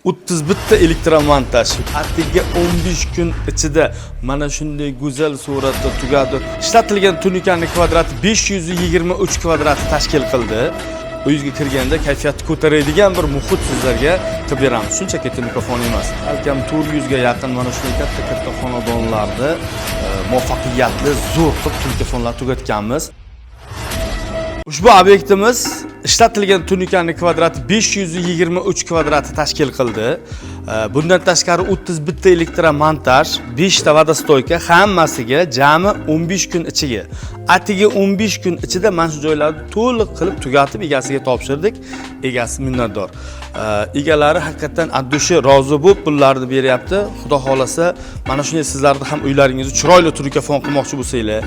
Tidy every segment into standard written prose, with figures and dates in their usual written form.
31 ta elektromontaj atigi 15 kun ichida mana shunday go'zal suratda tugadi. Ishlatilgan tunikani kvadrati 523 kvadratni tashkil qildi. Uyingizga kirganda kayfiyatni ko'taradigan bir muhit sizlarga qilib beramiz. Shunchaki tunikafon emas, balkim 400 ga yaqin mana shunday katta katta xonadonlarni muvaffaqiyatli zo'r qilib tunikafonlar tugatganmiz. Ushbu obyektimiz ishlatilgan tunikani kvadrati 523 kvadratni tashkil qildi. Bundan tashqari 31 ta elektromontaj, 5 ta водостойка, hammasiga jami 15 kun ichiga. Atigi 15 kun ichida mana shu joylarni to'liq qilib tugatib, egasiga topshirdik. Egasi minnatdor. Egalari haqiqatdan от души rozi bo'lib pullarni beryapti. Xudo xolasa, mana shunday sizlarni ham uylaringizni chiroyli tunikafon qilmoqchi bo'lsanglar,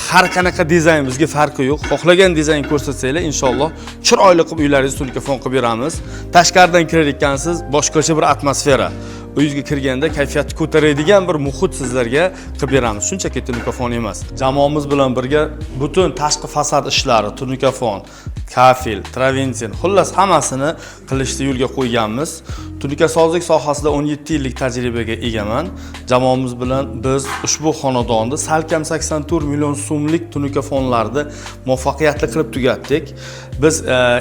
har qanaqa dizayn, bizga farqi yo'q. Xohlagan dizayn ko'rsatsanglar, inshaalloh chiroyli qilib uylaringizni tunikafon qilib beramiz. Tashqaridan kirar ekansiz, boshqacha bir atmosfera. Uyingizga kirganda kayfiyatni ko'taradigan bir muhit sizlarga qilib beramiz. Shunchaki tunikafon emas. Jamoamiz bilan birga butun tashqi fasad ishlari, tunikafon, kafel, traventin, xullas hammasini qilishni yo'lga qo'yganmiz. Tunikasozlik sohasida 17 yillik tajribaga egaman. Jamoamiz bilan biz ushbu xonadonni salkam 84 million so'mlik tunikafonlarni muvaffaqiyatli qilib tugatdik. Biz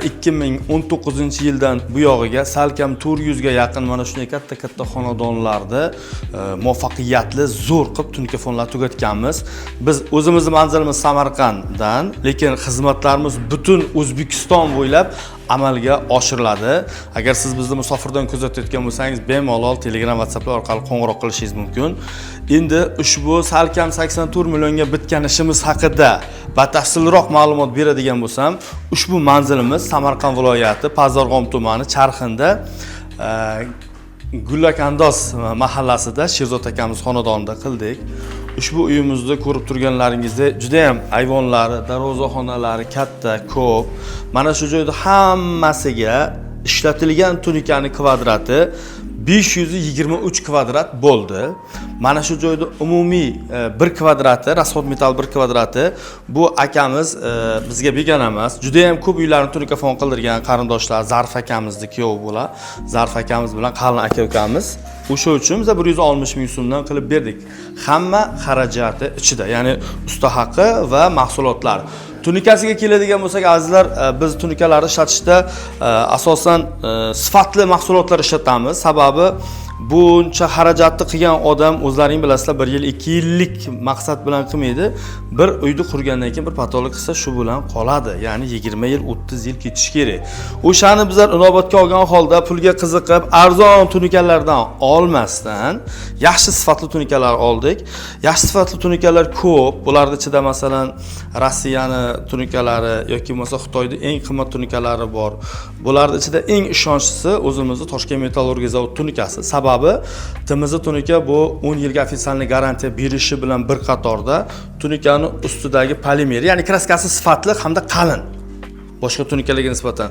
2019 yildan bu yog'iga salkam 400 ga yaqin mana shunday katta katta xonadonlarni muvaffaqiyatli zo'r qilib tunikafonlar tugatganmiz. Biz o'zimizni manzilimiz Samarqanddan, lekin xizmatlarimiz butun O'zbekiston bo'ylab amalga oshiriladi. Agar siz bizni musofirdan kuzatayotgan bo'lsangiz, bemalol Telegram, WhatsApplar orqali qo'ng'iroq qilishingiz mumkin. Endi ushbu salkam 84 millionga bitgan ishimiz haqida batafsilroq ma'lumot beradigan bo'lsam, ushbu manzilimiz Samarqand viloyati Pazarg'om tumani Charxinda, Gullakandoz mahallasida Sherzod akamiz xonadonida qildik. Ushbu uyimizni ko'rib turganlaringizda juda ham ayvonlari, darvozaxonalari katta, ko'p. Mana shu joyda hammasiga ishlatilgan tunikani kvadrati 523 kvadrat bo'ldi. Mana shu joyda umumiy bir kvadrati, расход metall bir kvadrati, bu akamiz bizga begona emas. Juda ham ko'p uylarni tunikafon qildirgan qarindoshlar, Zarf akamizni kuyovi bo'lar. Zarf akamiz bilan qalin aka ukamiz. O'sha uchun biz 160 ming so'mdan qilib berdik. Hamma xarajati ichida, ya'ni usta haqi va mahsulotlar. Tunikasiga keladigan bo'lsak, azizlar, biz tunikalarni ishlatishda asosan sifatli mahsulotlar ishlatamiz. Sababi buncha xarajatni qilgan odam, o'zlaring bilasizlar, bir yil, 2 yillik maqsad bilan qilmaydi. Bir uyni qurgandan keyin bir потолок qilsa, shu bilan qoladi. Ya'ni 20 yil, 30 yil ketishi kerak. O'shani bizlar inobatga olgan holda pulga qiziqib arzon tunikalardan olmasdan, yaxshi sifatli tunikalar oldik. Yaxshi sifatli tunikalar ko'p. Bularni ichida, masalan, Rossiyani tunikalari yoki bo'lmasa Xitoyda eng qimmat tunikalari bor. Bularni ichida eng ishonchlisi o'zimizni Toshkent metallurgiya zavod tunikasi. Sababi TMZ tunika bu 10 yilga официальный garantiya berishi bilan bir qatorda tunikani ustidagi polimer, ya'ni краска si sifatli hamda qalin boshqa tunikalarga nisbatan.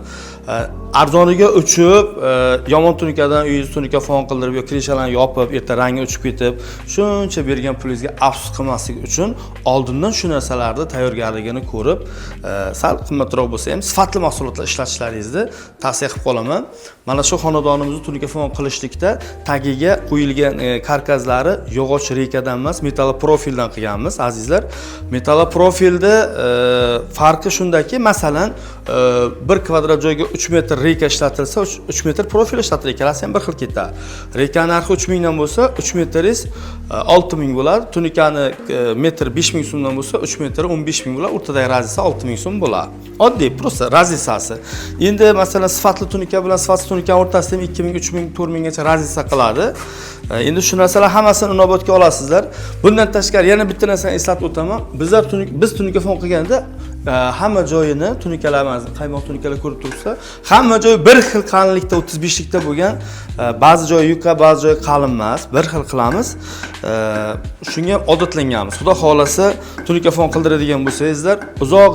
Arzoniga uchib, yomon tunikadan uyingizni tunika fon qildirib yo крыша larni yopib, erta rangi uchib ketib, shuncha bergan pulingizga afsus qilmaslik uchun oldindan shu narsalarni tayyorgarligini ko'rib, sal qimmatroq bo'lsa ham sifatli mahsulotlar ishlatishlaringizni tavsiya qilib qolaman. Mana shu xonadonimizni tunika fon qilishlikda tagiga qo'yilgan karkazlari yog'och reykadan emas, metallprofildan qilganmiz, azizlar. Metallprofilni farqi shundaki, masalan, bir kvadrat joyga 3 metr reyka ishlatilsa, 3 metr profil ishlatiladi, ikkalasi ham bir xil ketadi. Reyka narxi 3 mingdan bo'lsa, 3 metringiz 6 ming bo'ladi. Tunikani metr 5 ming so'mdan bo'lsa, 3 metri 15 ming bo'ladi. O'rtadagi разница 6 ming so'm bo'ladi. Oddiy, просто разница si. Endi, masalan, sifatli tunika bilan sifatsiz tunika o'rtasida ham 2 ming, 3 ming, 4 minggacha разница qiladi. Endi shu narsalar hammasini inobatga olasizlar. Bundan tashqari yana bitta narsani eslatib o'taman. Bizlar biz tunikafon qilganda hamma joyini tunikalar, qaymoq tunikalar ko'rib turibsizlar. Hamma joyi bir xil qalinlikda, 35 likda bo'lgan. Ba'zi joyi yuqa, ba'zi joyi qalin emas. Bir xil qilamiz. Shunga odatlanganmiz. Xudo xolasa, tunikafon qildiradigan bo'lsangizlar, uzoq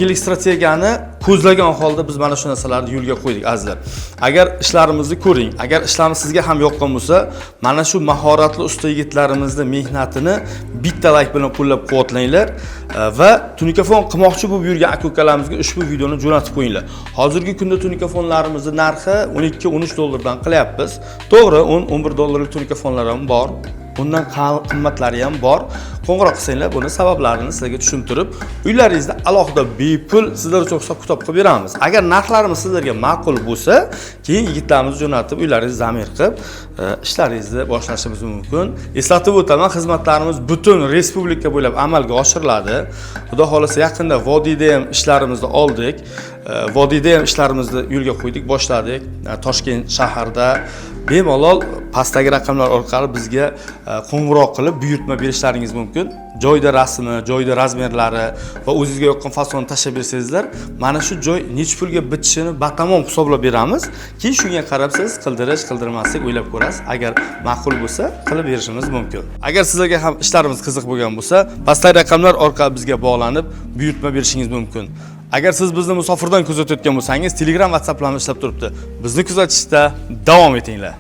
yillik strategiyani ko'zlagan holda biz mana shu narsalarni yo'lga qo'ydik, azizlar. Agar ishlarimizni ko'ring, agar ishlarimiz sizga ham yoqqan bo'lsa, mana shu mahoratli usta yigitlarimizni mehnatini bitta layk bilan qo'llab quvvatlanglar va tunikafon qilmoqchi bo'lib yurgan aka ukalarimizga ushbu videoni jo'natib qo'yinglar. Hozirgi kunda tunikafonlarimizni narxi 12-13 dollardan qilyapmiz. To'g'ri, 10-11 dollarlik tunikafonlar ham bor. Bundan qimmatlari ham bor. Qo'ng'iroq qilsanglar, buni sabablarini sizlarga tushuntirib, uylaringizda alohida bepul sizlar uchun hisob kitob qilib beramiz. Agar narxlarimiz sizlarga ma'qul bo'lsa, keyin yigitlarimizni jo'natib, uylaringizni zamir qilib, ishlaringizni boshlashimiz mumkin. Eslatib o'taman, xizmatlarimiz butun respublika bo'ylab amalga oshiriladi. Xudo xohlasa, yaqinda vodiyda ham ishlarimizni oldik. Vodiyda ham ishlarimizni yo'lga qo'ydik, boshladik. Toshkent shahrida bemalol pastdagi raqamlar orqali bizga qo'ng'iroq qilib buyurtma berishlaringiz mumkin. Joyda rasmi, joyda razmerlari va o'zingizga yoqqan fasonni tashlab bersangizlar, mana shu joy necha pulga bitishini batamom hisoblab beramiz. Keyin shunga qarab siz qildirish, qildirmaslik o'ylab ko'rasiz. Agar ma'qul bo'lsa, qilib berishimiz mumkin. Agar sizlarga ham ishlarimiz qiziq bo'lgan bo'lsa, pastdagi raqamlar orqali bizga bog'lanib buyurtma berishingiz mumkin. Agar siz bizni musofirdan kuzatayotgan bo'lsangiz, Telegram, WhatsApplarimiz ishlab turibdi. Bizni kuzatishda davom etinglar.